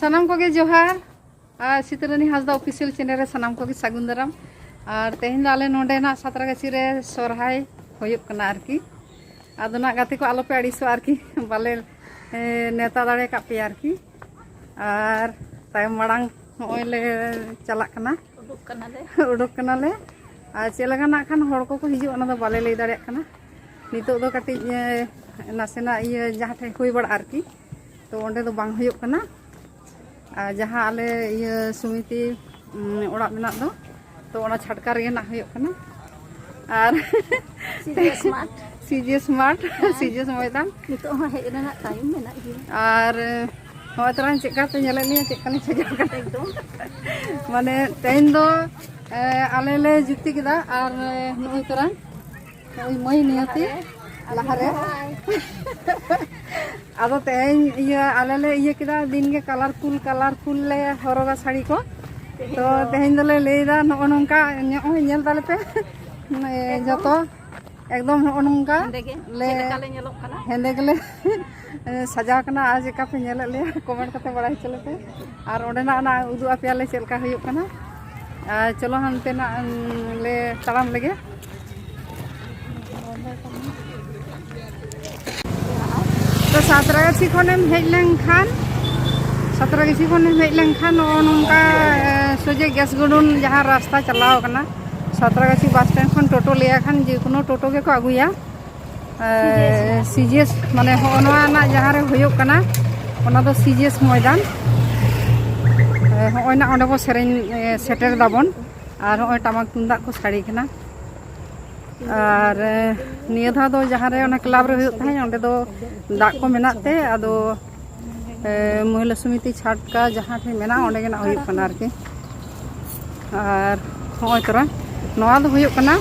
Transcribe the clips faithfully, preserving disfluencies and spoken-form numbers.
ᱥᱟᱱᱟᱢ ᱠᱚᱜᱮ ᱡᱚᱦᱟᱨ᱾ ᱟᱨ ᱥᱤᱛᱟᱹᱨᱟᱹᱱᱤ ᱦᱟᱸᱥᱫᱟ ᱚᱯᱷᱤᱥᱤᱭᱟᱞ ᱪᱮᱱᱮᱞ ᱨᱮ ᱥᱟᱱᱟᱢ ᱠᱚᱜᱮ ᱥᱟᱹᱜᱩᱱ ᱫᱟᱨᱟᱢ᱾ ᱟᱨ ᱛᱮᱦᱮᱧ ᱫᱚ ᱟᱞᱮ ᱱᱚᱰᱮᱱᱟᱜ ᱥᱟᱛᱨᱟᱜᱟᱪᱷᱤ ᱨᱮ ᱥᱚᱨᱦᱟᱭ ᱦᱩᱭᱩᱜ ᱠᱟᱱᱟ ᱟᱨᱠᱤ᱾ ᱟᱫᱚ ᱱᱟᱜ ᱜᱟᱛᱮ ᱠᱚ ᱟᱞᱚᱯᱮ ᱟᱹᱲᱤᱥᱚᱜᱼᱟ ᱟᱨᱠᱤ, ᱵᱟᱞᱮ ᱮ, ᱱᱮᱣᱛᱟ ᱫᱟᱲᱮ ᱟᱠᱟᱫ ᱯᱮᱭᱟ ᱟᱨᱠᱤ᱾ ᱟᱨ ᱛᱟᱭᱚᱢ ᱢᱟᱲᱟᱝ ᱱᱚᱜᱼᱚᱭ ᱞᱮ ᱪᱟᱞᱟᱜ ᱠᱟᱱᱟ᱾ ᱩᱰᱩᱠ ᱠᱟᱱᱟᱞᱮ᱾ ᱩᱰᱩᱠ ᱠᱟᱱᱟᱞᱮ᱾ ᱟᱨ ᱪᱮᱫ ᱞᱮᱠᱟ ᱱᱟᱜ ᱠᱷᱟᱱ ᱦᱚᱲ ᱠᱚᱠᱚ ᱦᱤᱡᱩᱜ, ᱚᱱᱟ ᱫᱚ ᱵᱟᱞᱮ ᱞᱟᱹᱭ ᱫᱟᱲᱮᱭᱟᱜ ᱠᱟᱱᱟ᱾ ᱱᱤᱛᱚᱜ ᱫᱚ ᱠᱟᱹᱴᱤᱡ ᱮ, ᱱᱟᱥᱮᱱᱟᱜ ᱤᱭᱟᱹ ᱡᱟᱦᱟᱸ ᱴᱷᱮᱱ ᱦᱩᱭ ᱵᱟᱲᱟᱜᱼᱟ ᱟᱨᱠᱤ, ᱛᱚ ᱚᱸᱰᱮ ᱫᱚ ᱵᱟᱝ ᱦᱩᱭᱩᱜ ᱠᱟᱱᱟ᱾ ᱟᱨ ᱡᱟᱦᱟᱸ ᱟᱞᱮ ᱤᱭᱟᱹ ᱥᱚᱢᱤᱛᱤ ᱩᱢ, ᱚᱲᱟᱜ ᱢᱮᱱᱟᱜ ᱫᱚ, ᱛᱚ ᱚᱱᱟ ᱪᱷᱟᱴᱠᱟ ᱨᱮᱜᱮ ᱱᱟᱜ ᱦᱩᱭᱩᱜ ᱠᱟᱱᱟ᱾ ᱟᱨ CJS Mart᱾ CJS Mart᱾ ᱦᱮᱸ᱾ CJS ᱢᱚᱭᱫᱟᱱ᱾ ᱱᱤᱛᱚᱜ ᱦᱚᱸ ᱦᱮᱡ ᱨᱮᱱᱟᱜ ᱴᱟᱭᱤᱢ ᱢᱮᱱᱟᱜ ᱜᱮᱭᱟ᱾ ᱟᱨ ᱱᱚᱜᱼᱚᱭ ᱛᱚᱨᱟ ᱪᱮᱫ ᱞᱮᱠᱟ ᱯᱮ ᱧᱮᱞᱮᱫ ᱞᱤᱧᱟ, ᱪᱮᱫ ᱞᱮᱠᱟᱞᱤᱧ ᱥᱟᱡᱟᱣ ᱠᱟᱱᱟ? ᱮᱠᱫᱚᱢ᱾ ᱢᱟᱱᱮ ᱛᱮᱦᱮᱧ ᱫᱚ ᱮ, ᱟᱞᱮ ᱞᱮ ᱡᱩᱠᱛᱤ ᱠᱮᱫᱟ ᱟᱨ ᱮ, ᱱᱚᱜᱼᱚᱭ ᱛᱚᱨᱟ ᱱᱚᱜᱼᱚᱭ ᱢᱟᱹᱭ ᱱᱤᱭᱟᱹᱛᱤ ᱞᱟᱦᱟᱨᱮ᱾ ᱟᱫᱚ ᱛᱮᱦᱮᱧ ᱤᱭᱟᱹ ᱟᱞᱮ ᱞᱮ ᱤᱭᱟᱹ ᱠᱮᱫᱟ, ᱫᱤᱱ ᱜᱮ ᱠᱟᱞᱟᱨᱯᱷᱩᱞ ᱠᱟᱞᱟᱨᱯᱷᱩᱞ ᱞᱮ ᱦᱚᱨᱚᱜᱟ ᱥᱟᱹᱲᱤ ᱠᱚ᱾ ᱛᱮᱦᱮᱧ ᱛᱚ ᱫᱚ ᱛᱮᱦᱮᱧ ᱫᱚᱞᱮ ᱞᱟᱹᱭᱫᱟ ᱱᱚᱜᱼᱚ ᱱᱚᱝᱠᱟ, ᱱᱚᱜᱼᱚᱭ ᱧᱮᱞ ᱫᱟᱞᱮ ᱯᱮ, ᱮ, ᱮᱠᱫᱚᱢ᱾ ᱡᱚᱛᱚ ᱮᱠᱫᱚᱢ ᱱᱚᱜᱼᱚ ᱱᱚᱝᱠᱟ ᱦᱮᱸᱫᱮ ᱜᱮ᱾ ᱞᱮ ᱪᱮᱫ ᱞᱮᱠᱟ ᱞᱮ ᱧᱮᱞᱚᱜ ᱠᱟᱱᱟ? ᱦᱮᱸᱫᱮ ᱜᱮᱞᱮ ᱥᱟᱡᱟᱣ ᱠᱟᱱᱟ᱾ ᱟᱨ ᱪᱮᱫᱠᱟ ᱯᱮ ᱧᱮᱞᱮᱫ ᱞᱮᱭᱟ ᱠᱚᱢᱮᱱᱴ ᱠᱟᱛᱮ ᱵᱟᱲᱟᱭ ᱦᱚᱪᱚ ᱞᱮᱯᱮ᱾ ᱟᱨ ᱚᱸᱰᱮᱱᱟᱜ ᱚᱱᱟ ᱩᱫᱩᱜ ᱟᱯᱮᱭᱟᱞᱮ ᱪᱮᱫ ᱞᱮᱠᱟ ᱦᱩᱭᱩᱜ ᱠᱟᱱᱟ᱾ ᱟᱨ ᱪᱚᱞᱚ ᱦᱟᱱᱛᱮ ᱱᱟᱜ ᱞᱮ ᱛᱟᱲᱟᱢ ᱞᱮᱜᱮ᱾ ᱛᱚ ᱥᱟᱸᱛᱨᱟᱜᱟᱹᱪᱷᱤ ᱠᱷᱚᱱᱮᱢ ᱦᱮᱡ ᱞᱮᱱᱠᱷᱟᱱ, ᱥᱟᱸᱛᱨᱟᱜᱟᱹᱪᱷᱤ ᱠᱷᱚᱱᱮᱢ ᱦᱮᱡ ᱞᱮᱱᱠᱷᱟᱱ ᱱᱚᱜᱼᱚ ᱱᱚᱝᱠᱟ ᱮ, ᱥᱚᱡᱷᱮ ᱜᱮᱥ ᱜᱩᱰᱩᱱ ᱡᱟᱦᱟᱸ ᱨᱟᱥᱛᱟ ᱪᱟᱞᱟᱣ ᱠᱟᱱᱟ, ᱥᱟᱸᱛᱨᱟᱜᱟᱹᱪᱷᱤ ᱵᱟᱥ ᱥᱴᱮᱱᱰ ᱠᱷᱚᱱ ᱴᱳᱴᱳ ᱞᱟᱹᱭᱟ ᱠᱷᱟᱱ ᱡᱮ ᱠᱳᱱᱳ ᱴᱳᱴᱳ ᱜᱮᱠᱚ ᱟᱹᱜᱩᱭᱟ᱾ CJS ᱢᱟᱱᱮ ᱦᱚᱸᱜᱼᱚ ᱱᱚᱣᱟ ᱨᱮᱱᱟᱜ ᱡᱟᱦᱟᱸ ᱨᱮ ᱦᱩᱭᱩᱜ ᱠᱟᱱᱟ, ᱚᱱᱟ ᱫᱚ CJS ᱢᱚᱭᱫᱟᱱ᱾ ᱮ, ᱦᱚᱸᱜᱼᱚᱭ ᱱᱟᱜ ᱚᱸᱰᱮ ᱵᱚ ᱥᱮᱨᱮᱧ ᱮ, ᱥᱮᱴᱮᱨ ᱫᱟᱵᱚᱱ᱾ ᱟᱨ ᱦᱚᱸᱜᱼᱚᱭ ᱴᱟᱢᱟᱠ ᱛᱩᱢᱫᱟᱜ ᱠᱚ ᱥᱟᱰᱮ ᱠᱟᱱᱟ᱾ ᱟᱨ ᱮ, ᱱᱤᱭᱟᱹ ᱫᱷᱟᱣ ᱫᱚ ᱡᱟᱦᱟᱸ ᱨᱮ ᱚᱱᱟ ᱠᱞᱟᱵᱽ ᱨᱮ ᱦᱩᱭᱩᱜ ᱛᱟᱦᱮᱸᱫ, ᱚᱸᱰᱮ ᱫᱚ ᱫᱟᱜ ᱠᱚ ᱢᱮᱱᱟᱜ ᱛᱮ ᱟᱫᱚ ᱮ, ᱢᱚᱦᱤᱞᱟ ᱥᱚᱢᱤᱛᱤ ᱪᱷᱟᱴᱠᱟ ᱡᱟᱦᱟᱸ ᱴᱷᱮᱱ ᱢᱮᱱᱟᱜᱼᱟ, ᱚᱸᱰᱮ ᱜᱮ ᱱᱟᱜ ᱦᱩᱭᱩᱜ ᱠᱟᱱᱟ ᱟᱨᱠᱤ᱾ ᱟᱨ ᱦᱚᱸᱜᱼᱚᱭ ᱛᱚᱨᱟ ᱱᱚᱣᱟ ᱫᱚ ᱦᱩᱭᱩᱜ ᱠᱟᱱᱟ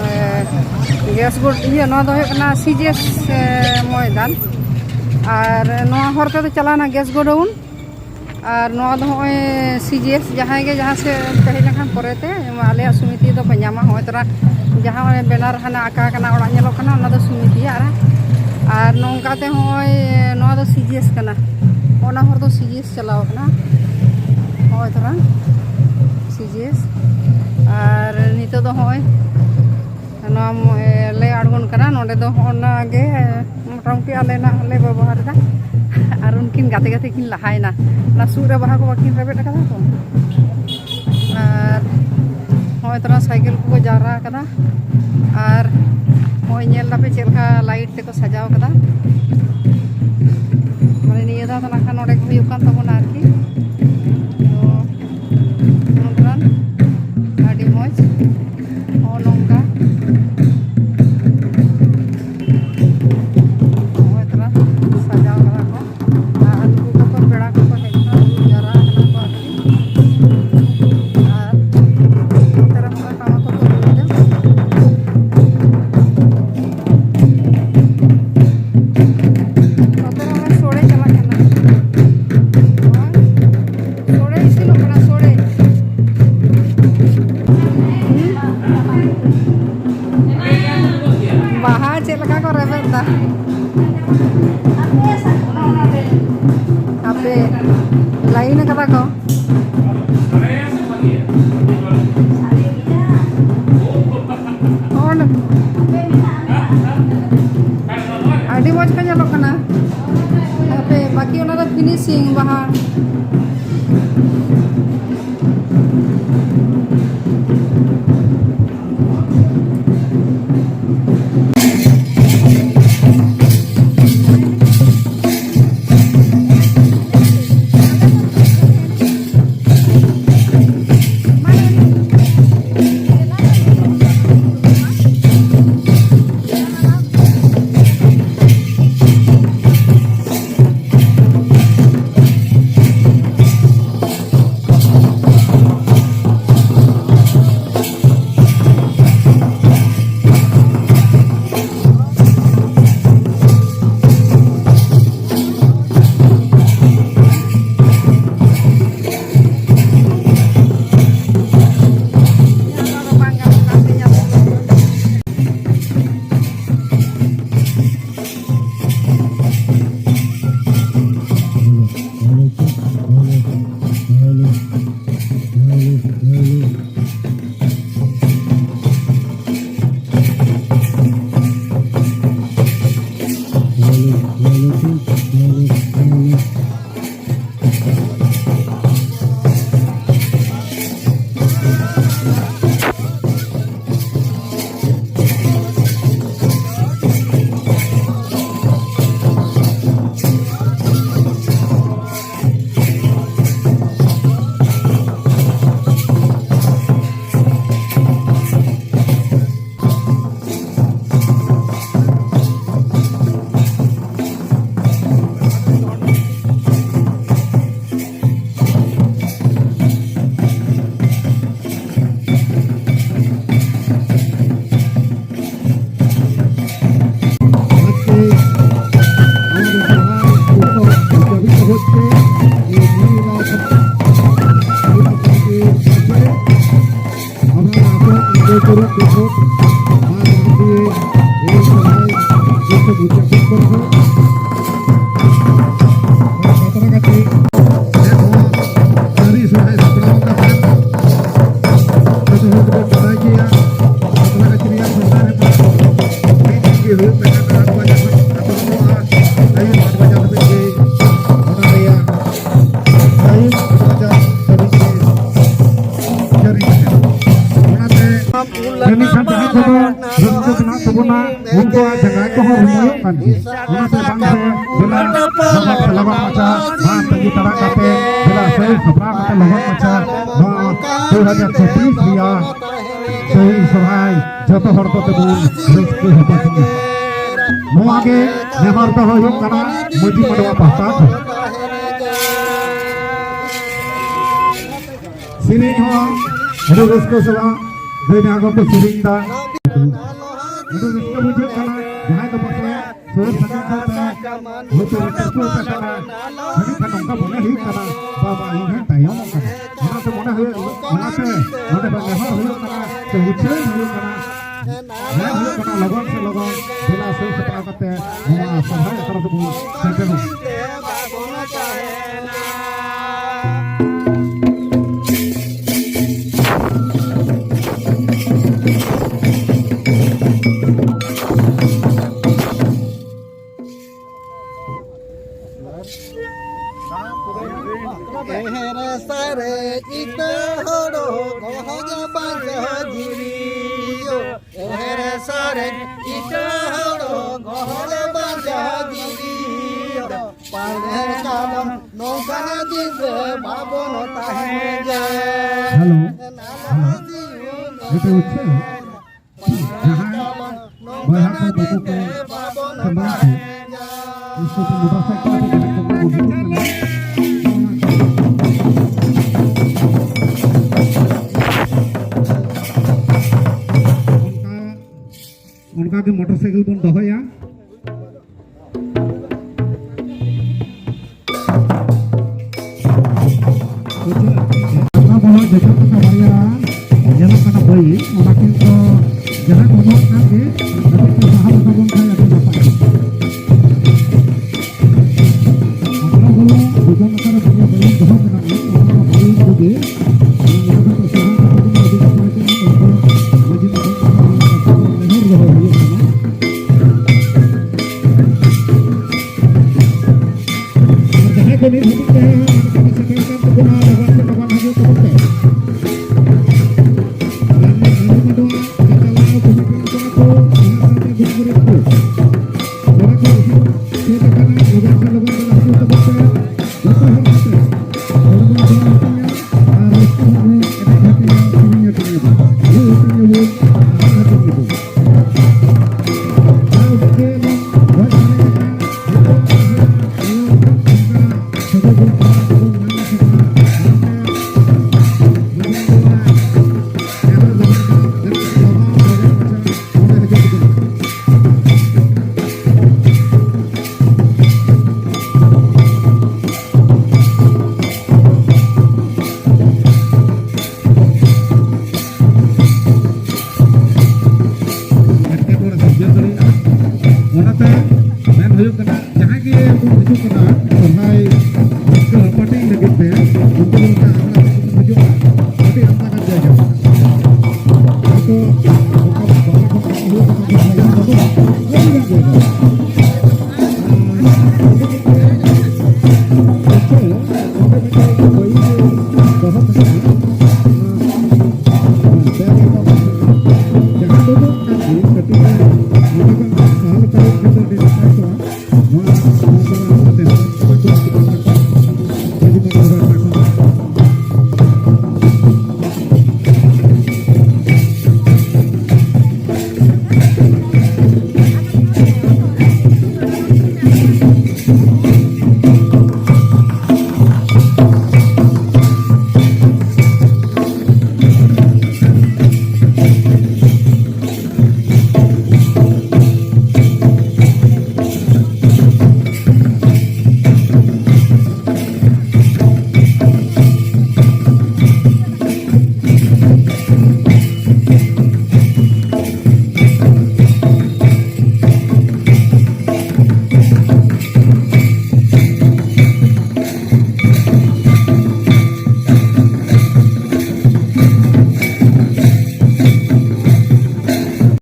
ᱮ, ᱜᱮᱥ ᱜᱳᱰ ᱤᱭᱟᱹ, ᱱᱚᱣᱟ ᱫᱚ ᱦᱩᱭᱩᱜ ᱠᱟᱱᱟ CJS ᱮ, ᱢᱚᱭᱫᱟᱱ᱾ ᱟᱨ ᱱᱚᱣᱟ ᱦᱚᱨ ᱛᱮᱫᱚ ᱪᱟᱞᱟᱣᱱᱟ ᱜᱮᱥ ᱜᱳᱰᱟᱣᱩᱱ᱾ ᱟᱨ ᱱᱚᱣᱟ ᱫᱚ ᱦᱚᱸᱜᱼᱚᱭ CJS, ᱡᱟᱦᱟᱸᱭ ᱜᱮ ᱡᱟᱦᱟᱸ ᱥᱮᱫ ᱯᱮ ᱦᱮᱡ ᱞᱮᱱᱠᱷᱟᱱ ᱯᱚᱨᱮᱛᱮ ᱟᱞᱮᱭᱟᱜ ᱥᱚᱢᱤᱛᱤ ᱫᱚ ᱯᱮ ᱧᱟᱢᱟ᱾ ᱦᱚᱸᱜᱼᱚᱭ ᱛᱚᱨᱟ ᱡᱟᱦᱟᱸ ᱚᱱᱮ ᱵᱮᱱᱟᱨ ᱦᱟᱱᱟ ᱟᱸᱠᱟ ᱠᱟᱱᱟ, ᱚᱲᱟᱜ ᱧᱮᱞᱚᱜ ᱠᱟᱱᱟ, ᱚᱱᱟ ᱫᱚ ᱥᱚᱢᱤᱛᱤᱭᱟᱜ᱾ ᱟᱨ, ᱟᱨ ᱱᱚᱝᱠᱟᱛᱮ ᱦᱚᱸᱜᱼᱚᱭ ᱱᱚᱣᱟ ᱫᱚ CJS ᱠᱟᱱᱟ᱾ ᱚᱱᱟ ᱦᱚᱨ ᱫᱚ ᱥᱤᱡᱤᱭᱮᱥ ᱪᱟᱞᱟᱣ ᱠᱟᱱᱟ᱾ ᱦᱚᱸᱜᱼᱚᱭ ᱛᱷᱚᱲᱟ ᱥᱤᱡᱤᱭᱮᱥ᱾ ᱟᱨ ᱱᱤᱛᱚᱜ ᱫᱚ ᱦᱚᱸᱜᱼᱚᱭ ᱱᱚᱣᱟ ᱢᱚ-, ᱮ, ᱞᱮ ᱟᱬᱜᱚᱱ ᱠᱟᱱᱟ᱾ ᱱᱚᱸᱰᱮ ᱫᱚ ᱦᱚᱸᱜᱼᱚ ᱱᱟ ᱜᱮ ᱢᱚᱴᱟᱢᱩᱴᱤ ᱟᱞᱮ ᱱᱟᱜ ᱞᱮ ᱵᱮᱵᱚᱦᱟᱨ ᱮᱫᱟ᱾ ᱟᱨ ᱩᱱᱠᱤᱱ ᱜᱟᱛᱮ ᱜᱟᱛᱮ ᱠᱤᱱ ᱞᱟᱦᱟᱭᱮᱱᱟ, ᱚᱱᱟ ᱥᱩᱫ ᱨᱮ ᱵᱟᱦᱟ ᱠᱚ ᱵᱟᱹᱠᱤᱱ ᱨᱮᱵᱮᱫ ᱟᱠᱟᱫᱟ ᱛᱚ᱾ ᱟᱨ ᱦᱚᱸᱜᱼᱚᱭ ᱛᱷᱚᱲᱟ ᱥᱟᱭᱠᱮᱞ ᱠᱚᱠᱚ ᱡᱟᱣᱨᱟ ᱟᱠᱟᱫᱟ᱾ ᱟᱨ ᱦᱚᱸᱜᱼᱚᱭ ᱧᱮᱞ ᱫᱟᱯᱮ ᱪᱮᱫ ᱞᱮᱠᱟ ᱞᱟᱭᱤᱴ ᱛᱮᱠᱚ ᱥᱟᱡᱟᱣ ᱠᱟᱫᱟ᱾ ᱢᱟᱱᱮ ᱱᱤᱭᱟᱹ ᱫᱷᱟᱣ ᱫᱚ ᱱᱟᱜ ᱠᱷᱟᱱ ᱱᱚᱰᱮ ᱜᱮ ᱦᱩᱭᱩᱜ ᱠᱟᱱ ᱛᱟᱵᱚᱱᱟ ᱟᱨᱠᱤ᱾ ᱛᱚ ᱱᱚᱝᱠᱟᱱ ᱟᱹᱰᱤ ᱢᱚᱡᱽ ᱱᱚᱜᱼᱚ ᱱᱚᱝᱠᱟ ᱱᱚᱜᱼᱚᱭ ᱛᱷᱚᱲᱟ ᱥᱟᱡᱟᱣ ᱠᱟᱫᱟ ᱠᱚ᱾ ᱟᱨ ᱱᱩᱠᱩ ᱠᱚᱠᱚ ᱯᱮᱲᱟ ᱠᱚᱠᱚ ᱦᱮᱡ ᱠᱟᱱᱟ, ᱫᱩᱲᱩᱵ ᱡᱟᱣᱨᱟ ᱟᱠᱟᱱᱟ ᱠᱚ ᱟᱨᱠᱤ᱾ ᱟᱨ ᱱᱚᱛᱮ ᱨᱮ ᱦᱚᱸ ᱴᱟᱢᱟᱠ ᱠᱚᱠᱚ ᱨᱩᱭᱮᱫᱟ᱾ ᱱᱚᱛᱮ ᱨᱮ ᱦᱚᱸ ᱥᱳᱲᱮ ᱪᱟᱞᱟᱜ ᱠᱟᱱᱟ᱾ ᱱᱚᱜᱼᱚᱭ ᱥᱳᱲᱮ ᱤᱥᱤᱱᱚᱜ ᱠᱟᱱᱟ, ᱥᱳᱲᱮ᱾ ᱦᱩᱸ? ᱵᱟᱦᱟ ᱪᱮᱫ ᱞᱮᱠᱟ ᱠᱚ ᱨᱮᱵᱮᱫ ᱫᱟ᱾ ᱦᱟᱯᱮ, ᱞᱟᱭᱤᱱ ᱠᱟᱫᱟ ᱠᱚ᱾ ᱦᱚᱸ, ᱟᱹᱰᱤ ᱢᱚᱡᱽ ᱠᱚ ᱧᱮᱞᱚᱜ ᱠᱟᱱᱟ᱾ ᱦᱟᱯᱮ, ᱵᱟᱹᱠᱤ ᱚᱱᱟ ᱫᱚ ᱯᱷᱤᱱᱤᱥᱤᱝ ᱵᱟᱦᱟ᱾ ᱩᱱᱠᱩᱣᱟᱜ ᱡᱟᱸᱜᱟ ᱠᱚᱦᱚᱸ ᱨᱩᱢᱩᱭᱚᱜ ᱠᱟᱱ ᱜᱮᱭᱟ᱾ ᱚᱱᱟᱛᱮ ᱵᱟᱝ ᱥᱮ ᱫᱮᱞᱟ ᱞᱚᱜᱚᱱ ᱥᱮ ᱞᱚᱜᱚᱱ ᱢᱟᱪᱷᱟ, ᱵᱟᱝ ᱛᱟᱺᱜᱤ ᱛᱟᱲᱟᱜ ᱠᱟᱛᱮ ᱫᱮᱞᱟ ᱥᱟᱹᱭ ᱥᱟᱯᱲᱟᱣ ᱠᱟᱛᱮ ᱞᱚᱜᱚᱱ ᱢᱟᱪᱷᱟ ᱱᱚᱣᱟ ᱫᱩ ᱦᱟᱡᱟᱨ ᱪᱷᱚᱵᱵᱤᱥ ᱨᱮᱭᱟᱜ ᱥᱟᱹᱭ ᱥᱚᱨᱦᱟᱭ ᱡᱚᱛᱚ ᱦᱚᱲ ᱠᱚᱛᱮ ᱵᱚᱱ ᱨᱟᱹᱥᱠᱟᱹ ᱦᱚᱪᱚ ᱠᱚᱣᱟ᱾ ᱱᱚᱣᱟ ᱜᱮ ᱱᱮᱦᱚᱨ ᱫᱚᱦᱚ ᱦᱩᱭᱩᱜ ᱠᱟᱱᱟ ᱢᱟᱹᱡᱷᱤ ᱢᱟᱰᱣᱟ ᱯᱟᱦᱴᱟ ᱠᱷᱚᱱ᱾ ᱥᱮᱨᱮᱧ ᱦᱚᱸ ᱟᱹᱰᱤ ᱨᱟᱹᱥᱠᱟᱹ ᱥᱟᱞᱟᱜ ᱜᱟᱹᱭ ᱰᱟᱝᱨᱟ ᱠᱚ ᱥᱮᱨᱮᱧ ᱮᱫᱟ᱾ ᱟᱹᱰᱤ ᱨᱟᱹᱥᱠᱟᱹ ᱵᱩᱡᱷᱟᱹᱜ ᱠᱟᱱᱟ᱾ ᱡᱟᱦᱟᱸᱭ ᱫᱚ ᱯᱟᱥᱮ ᱥᱩᱨ ᱥᱟᱺᱜᱤᱧ ᱠᱷᱚᱱ ᱯᱮ ᱦᱩᱭ ᱛᱮ ᱨᱟᱹᱥᱠᱟᱹ ᱯᱮ ᱪᱟᱞᱟᱜ ᱠᱟᱱᱟ, ᱢᱮᱱᱠᱷᱟᱱ ᱱᱚᱝᱠᱟ ᱢᱚᱱᱮ ᱦᱩᱭᱩᱜ ᱠᱟᱱᱟ, ᱵᱟᱵᱟ, ᱤᱧ ᱦᱚᱸᱧ ᱛᱟᱭᱚᱢᱚᱜ ᱠᱟᱱᱟ᱾ ᱚᱱᱟᱛᱮ ᱢᱚᱱᱮ ᱦᱩᱭᱩᱜ, ᱚᱱᱟᱛᱮ ᱱᱚᱰᱮ ᱫᱚ ᱱᱮᱦᱚᱨ ᱦᱩᱭᱩᱜ ᱠᱟᱱᱟ, ᱥᱮ ᱩᱪᱷᱟᱹᱱ ᱦᱩᱭᱩᱜ ᱠᱟᱱᱟ, ᱢᱮᱱ ᱦᱩᱭᱩᱜ ᱠᱟᱱᱟ, ᱞᱚᱜᱚᱱ ᱥᱮ ᱞᱚᱜᱚᱱ ᱫᱮᱞᱟ ᱥᱟᱹᱛ ᱥᱟᱯᱲᱟᱣ ᱠᱟᱛᱮ ᱱᱚᱣᱟ ᱥᱚᱨᱦᱟᱭ ᱟᱠᱷᱲᱟ ᱫᱚᱵᱚᱱ ᱥᱮᱴᱮᱨᱚᱜ᱾ ᱮᱦᱮᱨ ᱥᱟᱨᱮᱡ ᱤᱛᱟᱹ ᱦᱳᱲᱳ ᱜᱚᱦᱚᱲ ᱵᱟᱧᱪᱟᱣ ᱡᱤᱣᱤ ᱫᱚ᱾ ᱮᱦᱮᱨ ᱥᱟᱨᱮᱡ ᱤᱛᱟᱹ ᱦᱳᱲᱳ ᱜᱚᱦᱚᱲ ᱵᱟᱧᱪᱟᱣ ᱡᱤᱣᱤ ᱫᱚ᱾ ᱯᱟᱞᱮ ᱠᱟᱞᱚᱢ ᱱᱚᱝᱠᱟᱱ ᱫᱤᱱ ᱨᱮ ᱵᱟᱵᱚᱱ ᱛᱟᱦᱮᱸ ᱡᱮ᱾ ᱦᱮᱞᱳ᱾ ᱦᱮᱞᱳ᱾ ᱡᱟᱦᱟᱸᱭ ᱵᱚᱭᱦᱟ ᱠᱚ, ᱵᱟᱹᱵᱩ ᱠᱚ, ᱥᱟᱱᱟᱢ ᱠᱚ, ᱩᱱᱠᱩ ᱠᱚ ᱢᱚᱴᱚᱨ ᱥᱟᱭᱠᱮᱞ ᱟᱛᱮ ᱡᱟᱦᱟᱸᱭ ᱠᱚᱠᱚ ᱦᱤᱡᱩᱜ ᱠᱟᱱᱟ, ᱚᱱᱠᱟ, ᱚᱱᱠᱟ ᱜᱮ ᱢᱚᱴᱚᱨ ᱥᱟᱭᱠᱮᱞ ᱵᱚᱱ ᱫᱚᱦᱚᱭᱟ᱾ ᱚᱱᱟ ᱵᱚᱞᱚ ᱡᱚᱡᱚ ᱠᱟᱛᱷᱟ ᱵᱟᱨᱭᱟ ᱧᱮᱞᱚᱜ ᱠᱟᱱᱟ ᱵᱟᱹᱭ, ᱚᱱᱟ ᱠᱤᱱ ᱫᱚ ᱡᱟᱦᱟᱸ ᱵᱚᱞᱚ ᱟᱠᱟᱱ ᱜᱮ, ᱠᱟᱹᱴᱤᱡ ᱠᱚ ᱥᱟᱦᱟ ᱞᱮᱠᱟ ᱵᱚᱱ ᱠᱷᱟᱱ ᱟᱹᱰᱤ ᱱᱟᱯᱟᱭ᱾ ᱟᱯᱱᱟᱨ ᱵᱚᱞᱚ ᱡᱚᱡᱚ ᱠᱟᱛᱷᱟ ᱨᱮ ᱵᱟᱨᱭᱟ ᱵᱟᱹᱭ ᱫᱚᱦᱚ ᱢᱮᱱᱟᱜᱼᱟ, ᱚᱱᱟ ᱵᱟᱹᱭ ᱠᱚᱜᱮ ᱚᱱᱟ ᱠᱟᱛᱷᱟ ᱥᱟᱦᱟ ᱠᱟᱛᱮ ᱵᱚᱱ ᱟᱹᱰᱤ ᱱᱟᱯᱟᱭ ᱛᱮ ᱚᱱᱟ ᱢᱟᱹᱡᱷᱤ ᱢᱟᱰᱣᱟ ᱠᱟᱛᱷᱟ ᱱᱮᱦᱚᱨ ᱫᱚᱦᱚ ᱦᱩᱭᱩᱜ ᱠᱟᱱᱟ᱾ ᱜᱮ ᱯᱮ, ᱩᱱᱠᱩ ᱫᱚ ᱚᱱᱠᱟ ᱟᱠᱷᱲᱟ ᱠᱚ ᱦᱤᱡᱩᱜᱼᱟ, ᱟᱹᱰᱤ ᱟᱢᱫᱟ ᱜᱟᱱ ᱡᱟᱭᱜᱟ ᱢᱮᱱᱟᱜᱼᱟ᱾ ᱟᱫᱚ ᱚᱠᱟ ᱵᱟᱦᱨᱮ ᱠᱷᱚᱱ ᱟᱹᱜᱩ ᱟᱠᱟᱫ ᱠᱚ ᱵᱷᱟᱭᱟ ᱛᱟᱠᱚ, ᱟᱹᱰᱤ ᱜᱟᱱ ᱡᱟᱭᱜᱟ᱾ ᱟᱨ ᱚᱸᱰᱮ ᱢᱤᱫᱴᱮᱱ